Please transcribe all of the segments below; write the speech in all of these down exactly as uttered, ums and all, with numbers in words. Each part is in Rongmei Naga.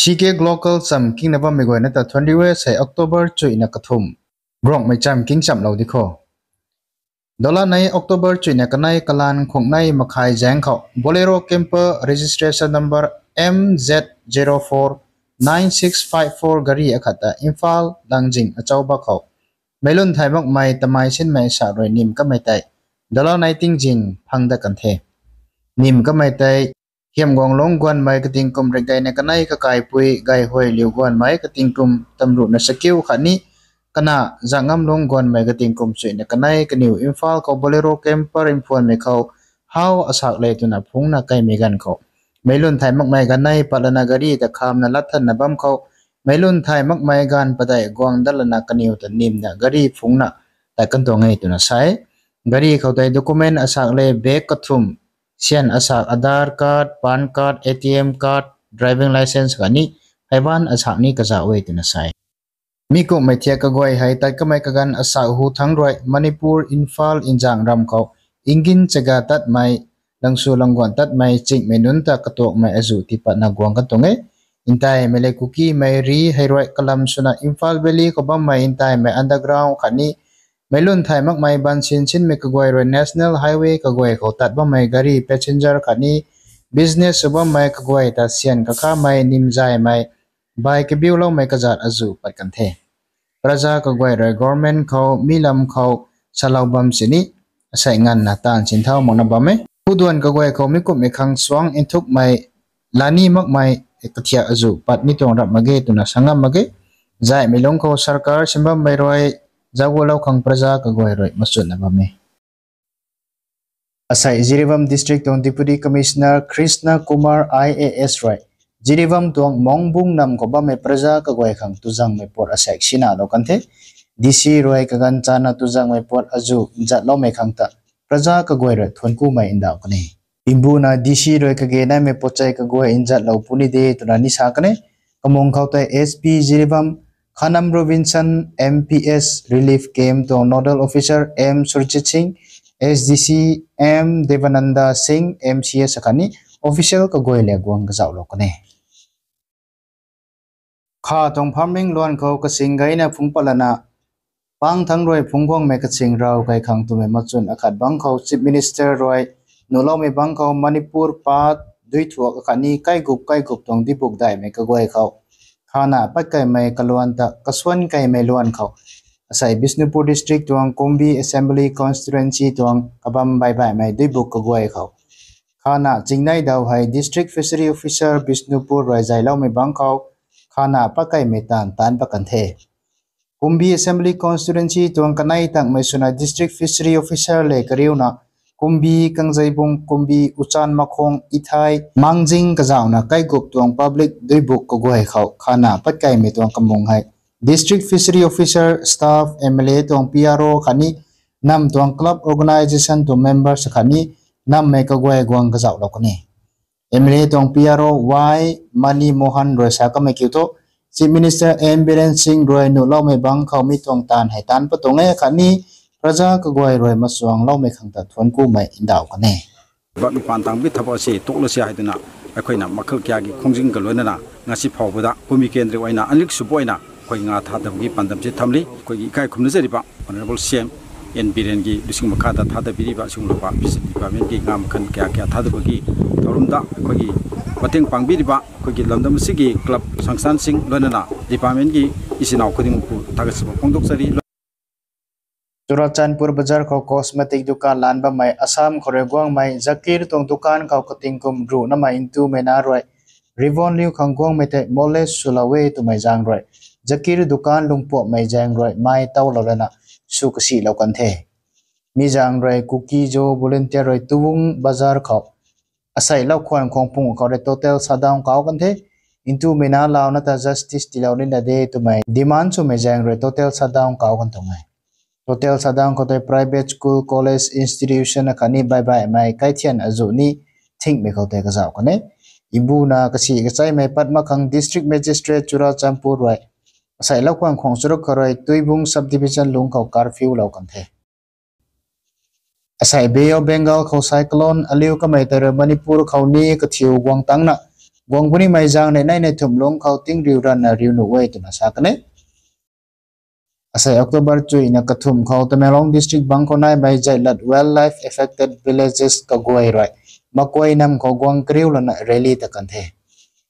T K Global cham kingna bammei guayna ta twenty West hei October chuina kathumh. Guangmei cham king chamlou di kho. Dola nei October chuina kanei kalan khung nei makhai zaeng khou Bolero Camper registration number M Z zero four nine six five four gari akhat ta Imphal langzing achau bak khou meilun thay makmei tamei sinmei sa rui nim kamei tei dola nei tingzin phang dat kan the. Nim kamei tei Hiamguang Lungc guanmei kating kum rikdeina kanei kakaipui Gaihuay Liu guanmei kating kum tamruhna sakiu khatni kana Zangam Lungc guanmei kating kum chuina kanei kaniw Imphal khou Bolero Camper mphuanmei khou hau asak le twna phungna kaimei ganv khou meilun thay makmei ganv nei patlana gari ta khamna latthanna bam khou meilun thay makmei ganv padeih guang datlana kaniw ta nimna gari phungna tat kan tuang e twna sa e. Gari khou tei document asak le bag kathumh, syan asak Aadhaar card, PAN card, A T M card, driving licence khatni hei van asak ni kazauh e twna sa e. Mi kumhmei thiak kaguay hei tat kamei kaganv asak hu thangc rui Manipur Imphal nzang ram khou engine chaga tatmei, langsw langguan tatmei chingmei nunc ta katuakmei azuh tipatna guang kan tuang e. Ntaimei le Kukimei ri hei rui kalam swna Imphal Valley khou bammei ntaimei underground khatni meilun thay makmei bansin sinmei kaguay rui National Highway kaguay khou tat bammei gari passenger khatni business sw bammei kaguay ta syan kakhamei nimzaymei bai kabiuloumei kazat azuh pat kan the. Praja kaguay rui government khou mi lam khou salou bam sini asei nganvna taanv sinthau makna bam e. Puduan kaguay khou mi kumhmei khang suang nthukmei lani makmei kathiak azuh pat ni tuang rap mak ge twna sa ngam mak ge. Zaihmei lungc khou sarkar simbammei rui zaucgulou khang praja kaguay rui machunna bam e. Asei Jiribam District tuang Deputy Commissioner Krishna Kumar I A S rui Jiribam tuang Mongbung nam khou bammei praja kaguay khang tuzangmei puat asaekc sinalou kan the. D C rui kaganv chana tuzangmei puat azuh nzatloumei khang ta praja kaguay rui thuanc kumei ndauh kan e. Mbuna D C rui kage naimei puatchei kaguay nzatlou puni de twna ni sa kan e. Kamung khou tei S P Jiribam Khanam Robinson, M P S Relief Camp tuang Nodal Officer M Surjit Singh, S D C M Devananda Singh, M C S akhatni official kaguay le guang kazauhlou kan e. Kha tuang farming luan khou kasing gayna phungc patlana pang thangc rui phungc guangmei kasing raw kai khang twmei machun akhat bangc khou Chief Minister rui nuhloumei bangc khou Manipur pat, Duithuak akhatni kaigup kaigup tuang dibuk daihmei kaguay khou khana patkaimei kaluan ta kasuan kaimei luan khou asei Bishnupur District tuang Kumbi Assembly Constituency tuang kabam baibaihmei dibuk kaguay khou khana chingnei daw hei District Fishery Officer Bishnupur rui zayloumei bangc khou khana patkaimei taanv taanc pat kan the. Kumbi Assembly Constituency tuang kanei tangmei swna District Fishery Officer le kariuna Kumbi, Kangzeibung, Kumbi, Uchan Makhong, Ithai, Mangjing kazauhna kaigup tuang public duibuk kaguay khou khana patkaimei tuang kamung hei District Fishery Officer, staff, M L A tuang P R O khatni nam tuang club organisation tuang members khatni nammei kaguay guang kazauhlou kan e. M L A tuang P R O Y Mani Mohan rui sa kamei kiu thu, Chief Minister N Biren Singh rui nuhloumei bangc khou mi tuang taanv hei taanc pat tuang e khatni praja kaguay rui machuangloumei khang ta thuanc kumei ndauh kan e. บัตรมีปานตามกิจทบาทเสียตกและเสียหายตัวน่ะ ไอ้คนน่ะ มาเคลื่อนย้ายกิจของจริงกันเลยนะนะ งานสิบหก วัน Kumbi Kendric ไว้นะ อันลึกสุด ไว้นะ คนงานท่าเดิมกิจปันดำเสียทำลิ คนอีกใครคุมนึกจะได้ปะ Honorable C M N Biren กิจ ดูสิงมาค่าตาท่าเดิมปีนี้ปะ สิงหลวงปะ Business Department กิจ งามคันแก่แก่ท่าเดิมกิจ ทารุณตะ คนกิจ มาเต็งปังปีนี้ปะ คนกิจ ลำดำสิกิจ club สังสรรค์สิ่งเลยนะนะ Department กิจ อีสินเอาคนที่มุกท่าเกษตรปองตกสรี Churachandpur bazar khou cosmetic dukan lan bammei Assam khou rui guangmei Zakir tuang dukan khou kating kum ruhnamei ntumei na rui Rivon Liu khang guangmei tei molest swlou e twmei zaeng rui Zakir dukan lungpuammei zaeng rui mei towlou lana sw kasihlou kan the. Mi zaeng rui Kuki-Zo volunteer rui Tuwung bazar khou asei lau khwan khwang pung khou rui total shutdown kau kan the. Ntumei na launa ta justice tiilou nina de twmei demand swmei zaeng rui total shutdown kau kan tuang e. Total shutdown khou tei private school, college, institution akhatni baibaihmei kaithian azuh ni thingmei khou tei kazauh kan e. Mbuna kasi kachaimei pat mak khang District Magistrate Churachandpur rui asei lau khwan khwang charuk khou rui Tuibung Subdivision lungc khou curfew lou kan the. Asei Bay of Bengal khou cyclone aliu kamei tei rui Manipur khou ni kathiu guang tangna Guang punimei zaeng rui nei nei thumh lungc khou tingriu ranna riu nuh e twna sa kan e. Asei October chuina kathumh khou Tamenglong district bang khou naimei Zailat wildlife affected villages kaguay rui Makuai nam khou guang kariu lana rally ta kan the.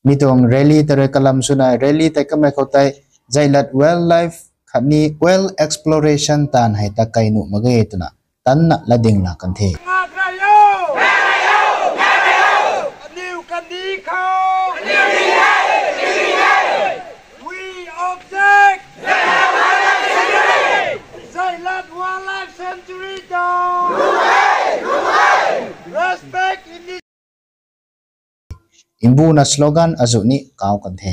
Mi tuang rally ta rui kalam swna rally tei kamei khou tei Zailat wildlife khatni whale exploration taanv hei ta kai nuh mak ge twna tanna latding la kan the. Aniu kandih khou, we object Zailat Wildlife Sanctuary ta respect in the Mbuna slogan azuh ni kau kan the.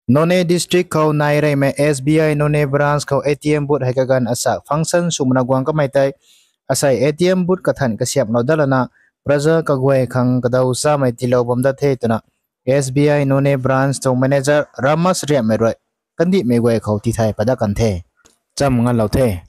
Noney district khou nai reymei S B I Noney branch khou A T M booth hei kaganv asak function swmana guang kamei tei, asei A T M booth kathan kasiamhlou dat lana praja kaguay khang kadaw chamei tiilou bam dat the twna S B I Noney branch tuang manager Ramas Riammei rui kandihmei guay khou tithay pat dat kan the. Cham nganlou the.